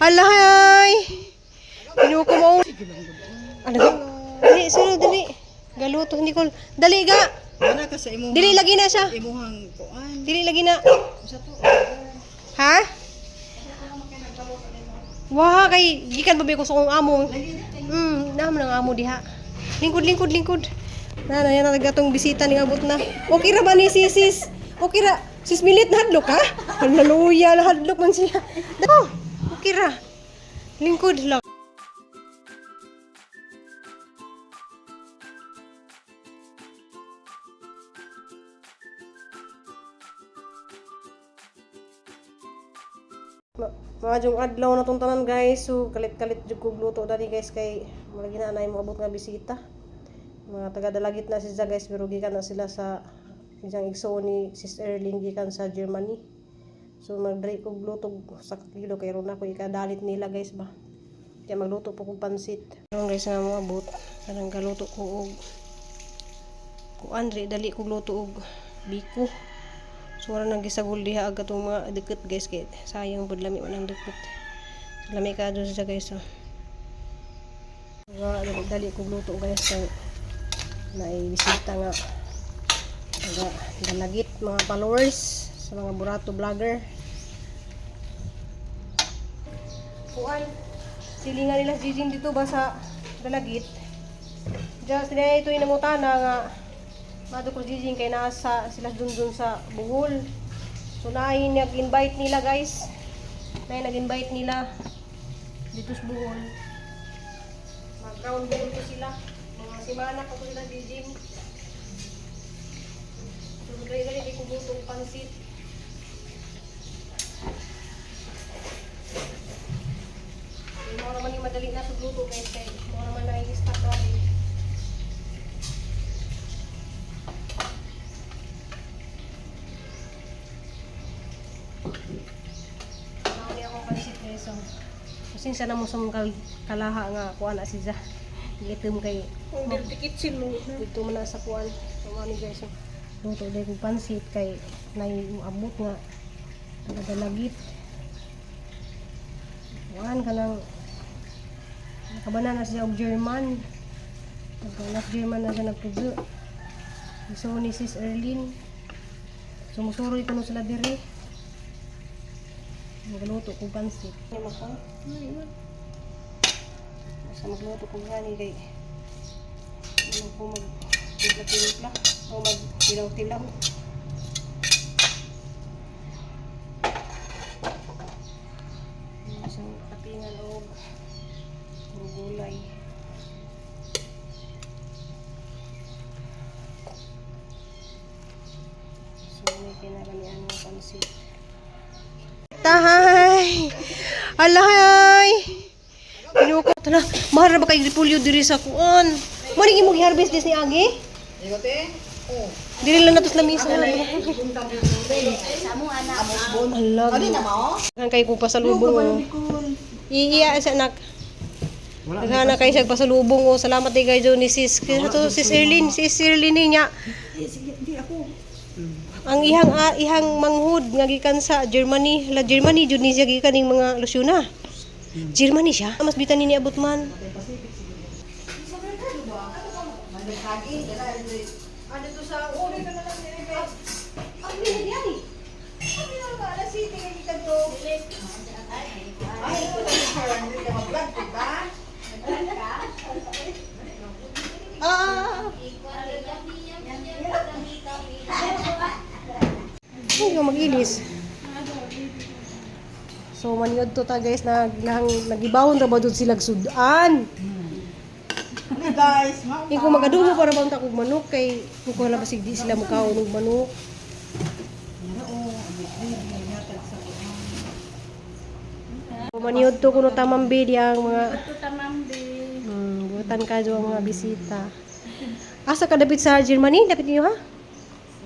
Alay! Pinuko mo. Ano ba? Dali, sunod, dali. Galuto, hindi ko. Dali ga! Wala ka sa imuhang Dili lagi na siya. imuhang kuan. Dili lagi na. Usa to. Ha? Wah, kay gikan pa ba ko sa kong amo. Naman ang amo diha. Lingkod, lingkod, lingkod. Na na yan ang gatong bisita ni abot na. Okay ra ba ni sis? Sis? Okay ra. Sis Milit na hadlok ha? Hallelujah, na hadlok man siya. Oh, okay ra. Lingkod lang. Maadjong adlaw na tong tanan, guys. So kalit-kalit jud kog luto dani, guys, kay malagi na anay moabot nga bisita. Mga taga Dalagit na sila, guys, pero gikan na sila sa isang igsoon ni Sis Erling gikan sa Germany. So magdry kog luto sa kilo kay ron ako ikadalit nila, guys, ba. Kaya magluto po kog pansit. Karon, guys, nga moabot kanang galuto ko og kuan diri dali kog luto og biko. So wala nang gisagol diha ag atong mga dikit, guys, kay sayang pud lami man ang dikit. So, lami ka dun siya, guys, oh. Wala dali dali kog luto, guys, kay naay bisita nga taga Dalagit, mga followers sa mga Burato vlogger. Kuan silingan nila si Jijing dito ba sa Dalagit. Just sila ito yung nangutana nga Mado ko Jijing kay nasa sila dun dun sa Bohol. So naay nag-invite nila, guys. Naay nag-invite nila dito sa Bohol. Mag-round Bohol ko sila. Mga simana ko sila Jijing. So dali dali di ko lutong pansit. Kay mao naman yung madali na pagluto, guys, kay mao naman na i-stock natin. Mao akong pansit, guys. So, pasensya na mo sa mga kalaha nga kuan na siya. Gitom kay Kung dirty kitchen mo. dito man na sa kuan. So mao ni, guys. So, luto dai kog pansit kay nay moabot nga taga Dalagit. Kuan kanang nakabana na siya og German. Nagkanak German na siya nagpugo. So ni Sis Erlyn. Sumusuroy kuno sila diri. Magluto kog pansit. Ano mo ka? Basta magluto ko gani kay ano ko mag timpla-timpla o mag tilaw-tilaw. Isang kapingan og gulay. So may kinalamian ng pansit. Tahay! Alay! Pinuko. Tala, mahal na ba kay repolyo diri sa kuan? Mani imong i-harvest dis ni Agi? Ikote? Oh. Diri lang nato sa lamisa. Ala. Ano na mao? Ang kay kong pasalubong oh. Iiya sa anak. Nagana kay siya pasalubong oh. Salamat din kay Johnny sis. Kaya to sis Erlyn, sis Erlyn niya. Sige, hindi ako. Ang ihang ihang manghud nga gikan sa Germany, la Germany jud ni siya gikan ning mga losyona. Germany siya. Mas bitan ni niabot man. Ano to sa uri ka na lang ni kay. Ang ni diyan. Ano na ba? Alas city kay gikan to. Ay, ito na sir, hindi ka mag-vlog, di ba? Ah. Ay, ka mag-ilis. So maniod to ta, guys, naglang nagibawon ra ba dud sila sudan. Ano guys, mao. Ikaw mag-adobo para bang takog manok kay kung wala basig di sila mukaon og manok. Maniod to kuno tamambi ang mga butan ka ang mga bisita. Asa ka dapit sa Germany? Dapit niyo ha?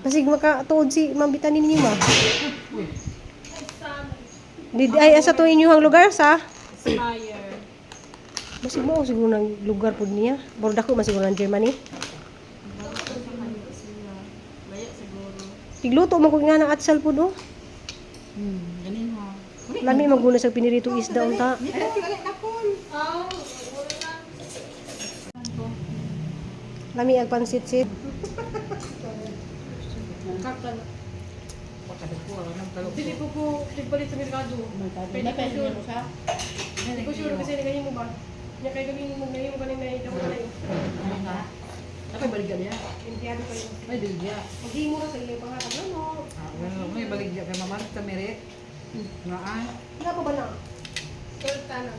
Basig makatuod si Ma'am Bitani ninyo ma. Di, ay asa to inyong lugar sa? Smire. Basig mo siguro ng lugar pud niya. Boro dako man siguro ng Germany. Laya siguro. Tigluto man ko nga ng atsal pud oh. Ganin ha. Kuni Lami maguna sa piniritong isda unta. Nicole, dali Nicole. Lami ag pansit sit. Dili po ko nagpalit sa merkado. Pwede ko sure. Hindi ko sure kasi nagayin mo ba? Nya kay gawin mo ngayon mo ganin na ikaw na eh. Ako baligya niya. Empleyado pa yun. May baligya. Maghimo ra sa iyong pangarap no. Ah, well, may baligya kay mama sa mere. Nga ay. Wala pa ba na? Sultanan.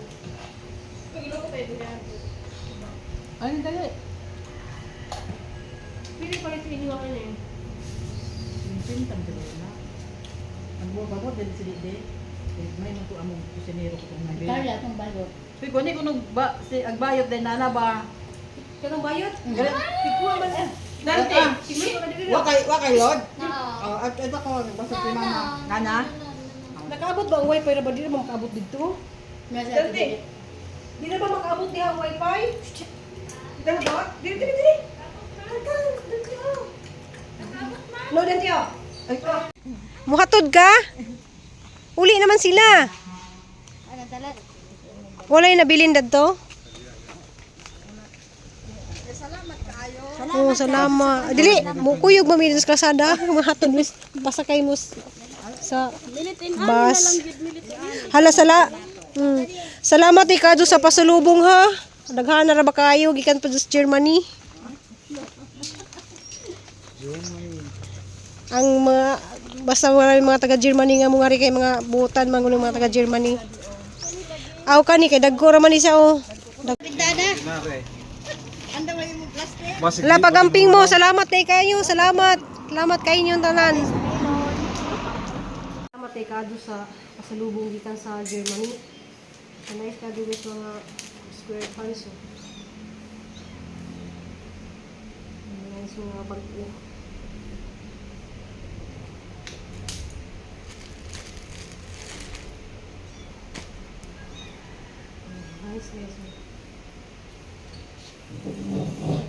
Pag iloko tayo empleyado. Ay, dali. Pili palit sa inyo ako na eh. Pintam sa na. Ang buwa ba dali si Dede. May man ko among kusinero ko tong nabi. Kaya itong bayot. Uy, kuni ko nung ba si agbayot din nana ba. Kanang bayot? Gali. Ikuha man eh. Dante, Ah. siguro ka dili. Wa kay Lord. Oo. Oh, at ito ko basta si mama. Nana. Nakaabot ba ang wifi ra ba di ra ba makaabot dito? Dante. Di na ba makaabot diha ang wifi? Dito ba? Dili dili dili. Dito, dito. No, dito. Ay, Muhatod ka? Uli naman sila. Ano dala? Walay nabilin dadto? Salamat. Oo, salamat. Dili, mukuyog mami sa kasada. Mahatod mis pasakay mo sa bus. Hala sala. Salamat ikado sa pasalubong ha. Daghan na ra ba kayo gikan pa sa Germany. Ang mga basta wala yung mga taga Germany nga mungari kay mga butan mangulo mga taga Germany. Aw kani kay dagko ra man ni siya oh. Bigdada. Wala pagamping mo. Salamat kay kayo. Salamat. Salamat kay inyong tanan. Salamat kay kado sa pasalubong gikan sa Germany. So, nice kado guys mga square pants. Oh. Nice mga bag. Nice guys. Oh.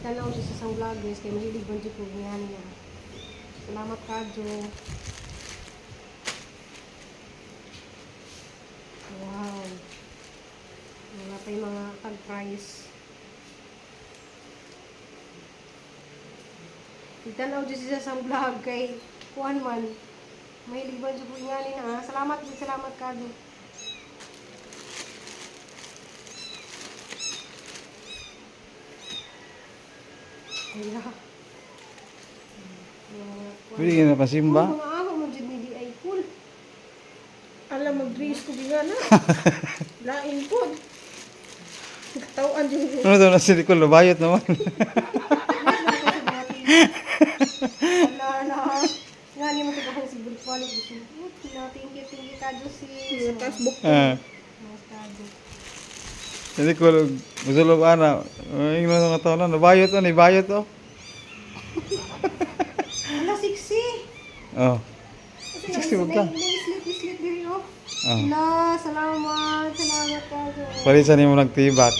Tanaw siya sa isang vlog guys, kay mahilig man jud ko niyan niya. Salamat kadyo. Wow. Wala pa yung mga tag price. Tanaw jud siya sa isang vlog kay kuan man. Mahilig man jud ko niyan niya. Ah. Salamat jud, salamat kadyo. Kuya. Pwede ka na pasimba? Mga aho mo jud ni di ay cool. Alam mag-dress ko biga na. Lain po. Katawan jud ko. Ano daw na silikon? Lubayot naman. Wala na. Nga ni mo tigahong si Bulkwalik. Na, thank you, Kadyo sis. Facebook. Ah. Mas Kadyo. Silikon, musulog ana. Ay, ingnon nga tao na. Lubayot oh, nibayot oh. Wala, sexy. Oh. Sexy wag ka. Islit, islit diri oh. Oh. Wala, salamat. Salamat, Kadyo. Palisan nimo nagtibak.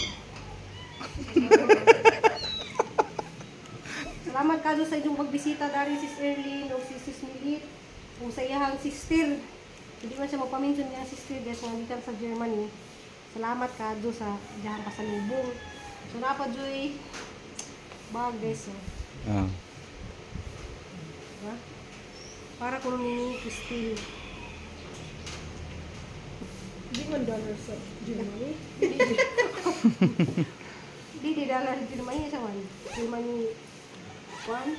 Salamat Kadyo sa inyong pagbisita dari sis Erlyn o si sis Milit o sa iyahang sister. Hindi man siya magpaminsan niyang sister guys nga gikan sa Germany. Salamat Kadyo sa iyahang pasalubong. So napa joy bag guys. Oh. Oh. Diba? Para kuno ni Christine. Di man dollar sa Germany. Di di dollar Germany sa man. Germany one.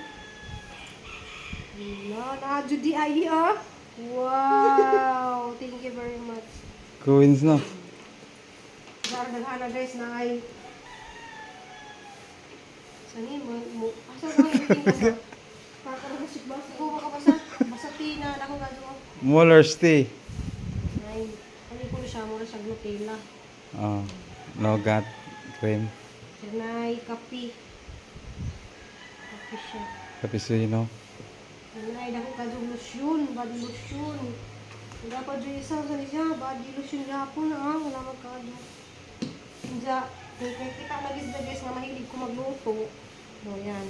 No, na Judy ay ah. Wow, thank you very much. Coins no. Dar daghana guys na ay Sani mo mo asa ko yung basa. Para ka na basa. Ko ka basa. Basa tina na ako gadyo. Muller's tea. Nay, ano ko siya mo siya Nutella. Oh. Nougat cream. Sinay kape. Kape siya. Cappuccino. Ay, dako ka dyan lotion, body lotion. Dapat dyan isa sa siya, body lotion gapon ah, wala magkado. Inja, kung kay kita lagi sa guys nga mahilig ko magluto. No, yan.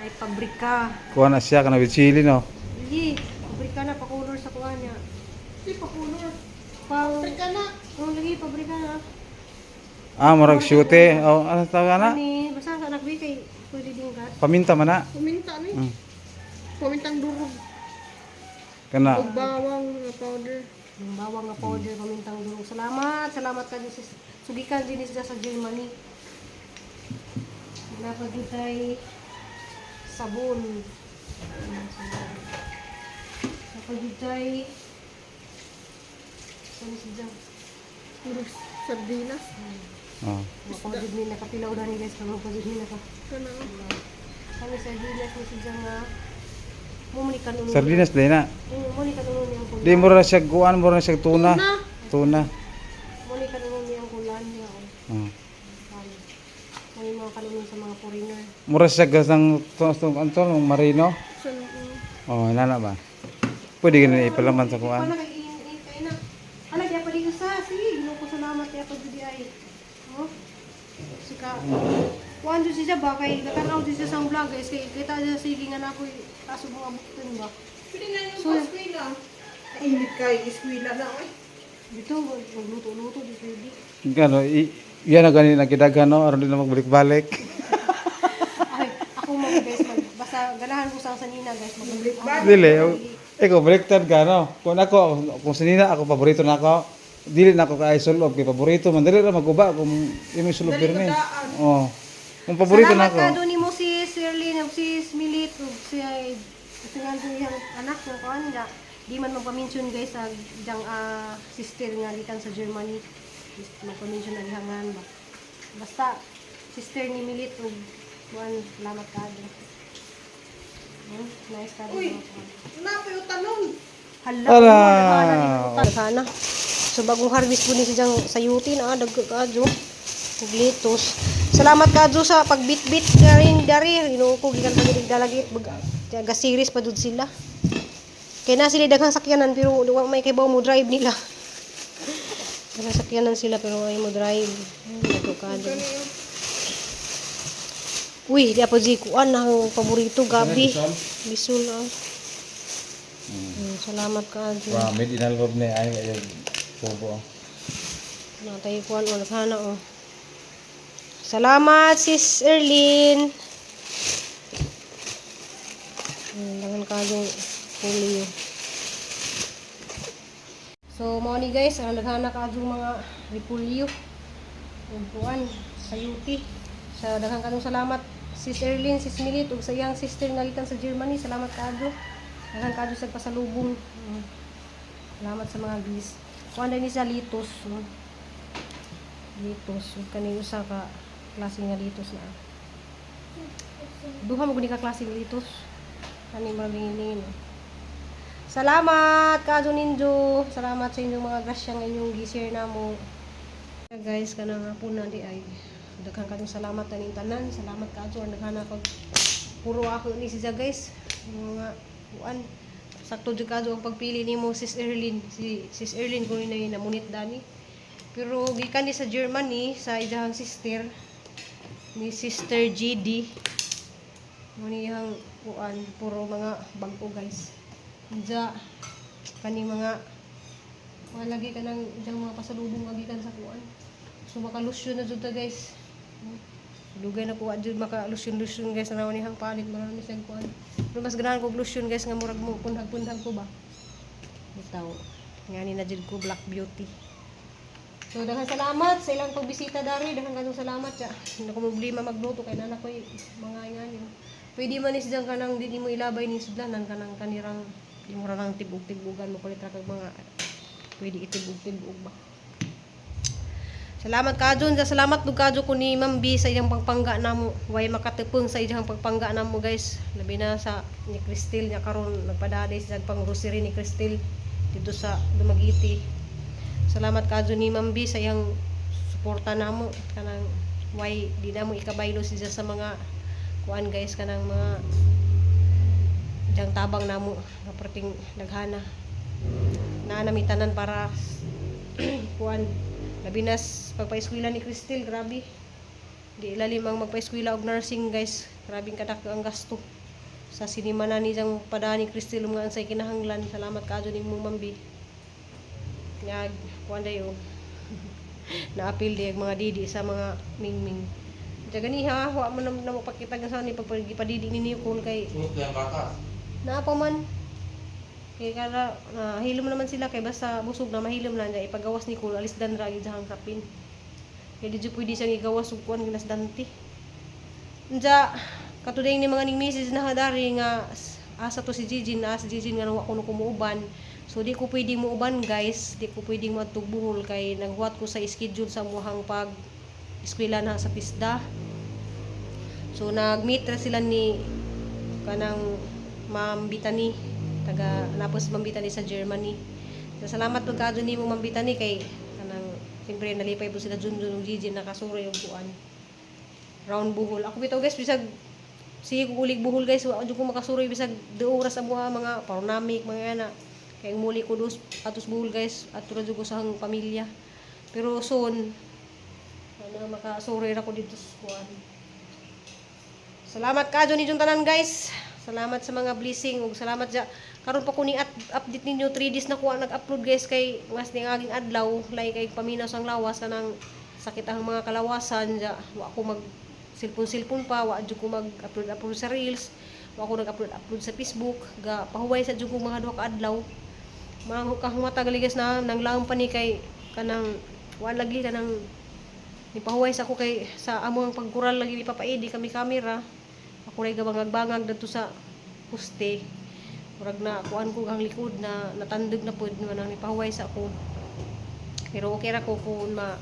Nay pabrika. Kuha na siya kana with chili no. Iyi, pabrika na pakulor sa kuha niya. Di pa color. Pang Paprika na. Oh, lagi pabrika na. Ah, murag syute. Oh, ano tawag na? Ani, basta sa anak kay pwede din ka. Paminta man na. Paminta ni. Pamintang durog. Kana. Ug bawang nga powder. Yung bawang nga powder, pamintang durog. Salamat, salamat ka din sis. Sugikan din siya sa Germany. Dapat din tay sabon. Ayan, sabon. Dapat din tay saan siya? Puro sardinas. Oh. Mapagod ni nakapilaw na ni guys, mapagod ni naka. Kana. Kami sardinas ni siya nga mumuni kanuno. Sardinas din na. Muni kanuno niyang kulan. Di mura siya guan, mura siya tuna. Tuna. Muni kanuno niyang kulan niya. Oh. Oh. Kami. Muni mga kanuno sa mga foreigner. Mura siya gasang antol marino. Oh, nana ba? Pwede ganun ipalaman sa kuan. Wala kay kay na. Ala di pa dito sa sige, Ginoo ko salamat di pa jud ay. Oh. Sika. Kuan jud siya ba kay gatanaw jud siya sa vlog guys kay kita siya sige nga na ako'y kaso mga bukton ba. Pwede na yung So, eskwela. Init kay eskwela na oy. Dito magluto-luto di pwede. Gano, yan ang ganin ang gidaghan no, aron di na magbalik-balik. Ay, ako mo guys, mag, basta ganahan ko sa sanina guys, magbalik. Dili, ikaw baliktad ka no. Kung ako, kung sinina ako paborito na ako, dili na ako kay sulob kay paborito man dili ra maguba kung imo sulob pirmi. Oh. Kung paborito na Salamat ako. ka doon nimo si Sirlin ug si Milit ug si tingal ko iyang anak nga kuan nga di man magpa-mention guys sa diyang sister nga gikan sa Germany. Magpa-mention ang ihangan ba. Basta sister ni Milit ug kuan, salamat ka do. Nice ka do. Uy. Napay tanon. Hala. Ala. Sana. So bagong harvest po ni si Jang sayuti na dagko kaadyo. Ug litos. Salamat kaadyo sa pagbitbit rin dari Ginoo ko gikan pa gid dalagit ga series pa jud sila. Kay na sila daghang sakyanan pero wa may kay mo drive nila. Daghang sakyanan sila pero ay mo drive. Dagko kaadyo. Uy, di apo di kuan ang paborito gabi. Bisol ah. Salamat kaadyo. Wow, made in albob ni ay ay kubo. Natay kuan wala sana oh. Salamat sis Erlyn. Dangan kayong polio. So mao ni guys, ang naghana kaadyo mga repolyo. Ug kuan sayuti. Sa daghang kanong salamat sis Erlyn, sis Milit ug sa iyang sister nga gikan sa Germany. Salamat kaadyo. Daghang kaadyo sa pasalubong. Salamat sa mga bis. Kuan din ni sa litos. No? Litos. Ug kani usa ka klase nga litos na. Duha mo gud ni ka klase nga litos. Kani mga lingin-lingin. Oh. Salamat kaadyo ninyo. Salamat sa inyong mga grasya nga inyong gi-share namo. Guys, kanang hapon na di ay daghan kayong salamat taning tanan. Salamat kaadyo ang daghan ako. Puro ako ni siya guys. Mga kuan. Sakto jud kaadyo ang pagpili nimo sis Erlyn. Si sis Erlyn ko ni namunit dani. Pero gikan ni sa Germany sa iyang sister ni Sister GD. Mo ni iyang kuan puro mga bag-o guys. Diya kani mga wala lagi ka nang diyang mga pasalubong nga gikan sa kuan. So makalusyon na jud ta guys. Dugay na kuha jud makalusyon-lusyon guys na ni hang palit marami siyang kuan. Pero mas ganahan ko lusyon guys nga murag mo punhag-punhag ko ba. Bitaw. Ngani na jud ko Black Beauty. So daghang salamat sa ilang pagbisita dari, daghang kanong salamat ya. Hindi ko problema magluto kay nana koy mga ingani. Pwede man is dyan kanang di mo ilabay ni sudlanan kanang kanirang di mo ra nang tibog-tibogan mo kulit ra kag mga pwede itibog-tibog ba. Salamat kadyo, salamat dug kadyo ko ni Ma'am B sa iyang pagpangga namo. Way makatepeng sa iyang pagpangga namo guys. Labi na sa ni Cristel niya karon nagpadaday sa pang grocery ni Cristel dito sa Dumaguete. Salamat kadyo ni Ma'am B sa iyang suporta namo kanang way di namo ikabaylo siya sa mga kuan guys kanang mga diyang tabang namo nga perting daghana. Naa nami tanan para kuan labi na pagpaeskwela ni Cristel, grabe. Di ilalim ang magpaeskwela og nursing guys. Grabing kadako ang gasto. Sa sinima na ni diyang padaan ni Cristel mga ansay kinahanglan. Salamat kaadyo nimo Ma'am B. Nga kuan dayo. Naapil di ang mga didi sa mga mingming. Diya ganiha, wa man na mo pakita sa ni pagpadidi ni Nicole kay Sulot lang gatas. naa pa man. Kay kada hilom naman sila kay basta busog na mahilom na niya ipagawas ni Nicole alis dan ra gyud sa hangkapin. Kay di jud pwede siyang igawas ug kuan ginas danti. Unja katuday ni mga ning misis na hadari nga asa to si Gigi na si Gigi nga wa kuno kumuuban. So di ko pwedeng muuban, guys, di ko pwedeng moadtog Bohol kay naghuwat ko sa schedule sa muhang pag eskwela na sa Pisda. So nag-meet ra sila ni kanang Ma'am Bitani, taga napos Ma'am Bitani sa Germany. So, salamat pud kaadto nimo, Ma'am Bitani, kay kanang siyempre nalipay po sila Junjun ug Gigi nakasuroy og kuan. Round Bohol. Ako bitaw, guys, bisag sige ko ulig Bohol, guys, wa jud ko makasuroy bisag 2 oras ang mga mga paronamic mga ana. Kay muli ko dos atos Bohol, guys, ato ra jud ko sa hang pamilya. Pero soon ano makasuroy ra ko dito sa kuan. Salamat ka ni tanan, guys. Salamat sa mga blessing ug salamat ja. Karon pa ko ni update ninyo, 3 days na ko ang nag-upload, guys, kay ngas ni ang aging adlaw lay kay paminaw sang lawas, kanang sakit ang mga kalawasan ja. Wa ko mag silpon-silpon pa, wa jud ko mag-upload upload sa reels, wa ko nag-upload upload sa Facebook, ga pahuway sa jud ko mga 2 ka adlaw. Mga kahumata gali, guys, na nanglaom pa ni kay kanang wa lagi kanang nipahuway sa ako kay sa among pagkural lagi ni Papa Edi kami kamera. Ako ray gabangag-bangag dadto sa poste. Murag na kuan ko ang likod na natandog na pud man ang nipahuway sa ako. Pero okay ra ko kung ma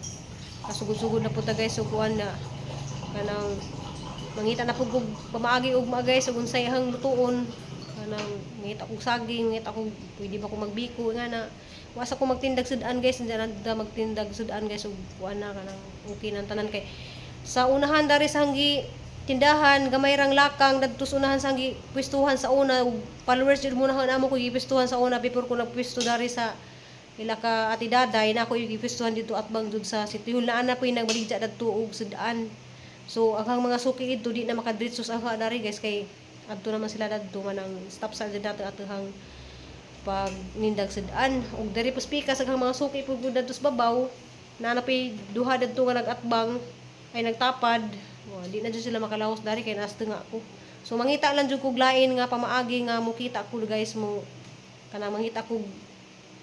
kasugod-sugod na pud ta, guys, ug kuan na kanang mangita na pud kog pamaagi ug mga, guys, ug unsay ahang lutuon, kanang mangita kog saging, mangita kog pwede ba ko magbiko nga na wa sa ko magtindag sudan, guys, na da magtindag sudan, guys, ug kuan na kanang okay nang tanan kay sa unahan dari sa hanggi tindahan gamay rang lakang dadto sa unahan sa hanggi pwestuhan sa una ug followers jud muna amo ko gipwestuhan sa una before ko nagpwesto dari sa ila ka Ate Daday na ako yung gipwestuhan dito at bang dud sa City Hall na ana po yung nagbaligya dadto og sudan. So ang mga suki dito di na makadritso sa ang dari, guys, kay adto naman sila dadto man ang stop sa dito ato hang pag nindag sudan ug diri po speaker sa mga suki pud gud dadto sa babaw na napay duha dadto nga nagatbang ay nagtapad. Wa, di na jud sila makalaos dari kay naasta nga ako. So mangita lang jud kog lain nga pamaagi nga mukita ko, guys, mo kanang mangita kog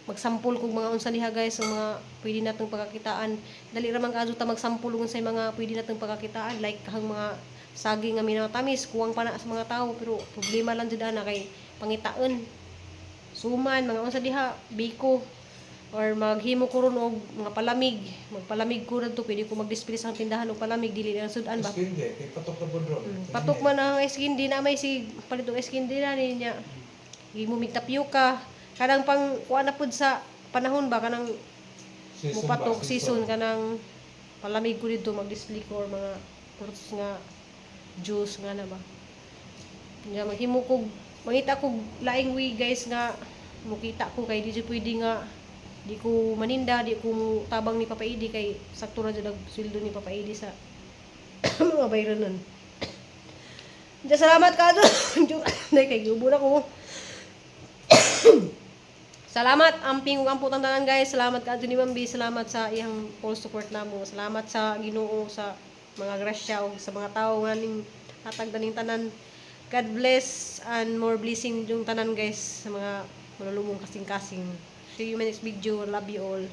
magsampol kog mga unsa diha, guys, ang mga pwede natong pagkakitaan. Dali ra man kaadto ta magsampol ug unsay mga pwede natong pagkakitaan, like kahang mga saging nga minatamis, kuwang pa na sa mga tao, pero problema lang jud ana kay pangitaon suman mga unsa diha, biko, or maghimo ko ron og mga palamig, magpalamig ko ron to, pwede ko mag-display sa tindahan og palamig, dili na sudan ba. Hindi, kay patok na pud ron. Patok man ang skin di na may sig palit og skin di na niya. Himo mig tapioca kanang pang kuan na pud sa panahon ba, kanang Season ba? mupatok season, kanang palamig ko dito, mag-display ko or mga fruits nga juice nga na ba. Nga maghimo kog mangita kog laing way, guys, nga mukita ko kay di jud pwede nga di ko maninda, di ko tabang ni Papa Edi kay sakto ra jud ang sweldo ni Papa Edi sa mga bayranan. Diyan, salamat ka doon. Dahil kay giubo na ko. Salamat amping ug ampo tanan, guys. Salamat ka ni Ma'am B. Salamat sa iyang full support namo. Salamat sa Ginoo sa mga grasya ug sa mga tawo nga ning hatag daning tanan. God bless and more blessing yung tanan, guys, sa mga malulumong kasing-kasing. See you in my next video. Love you all.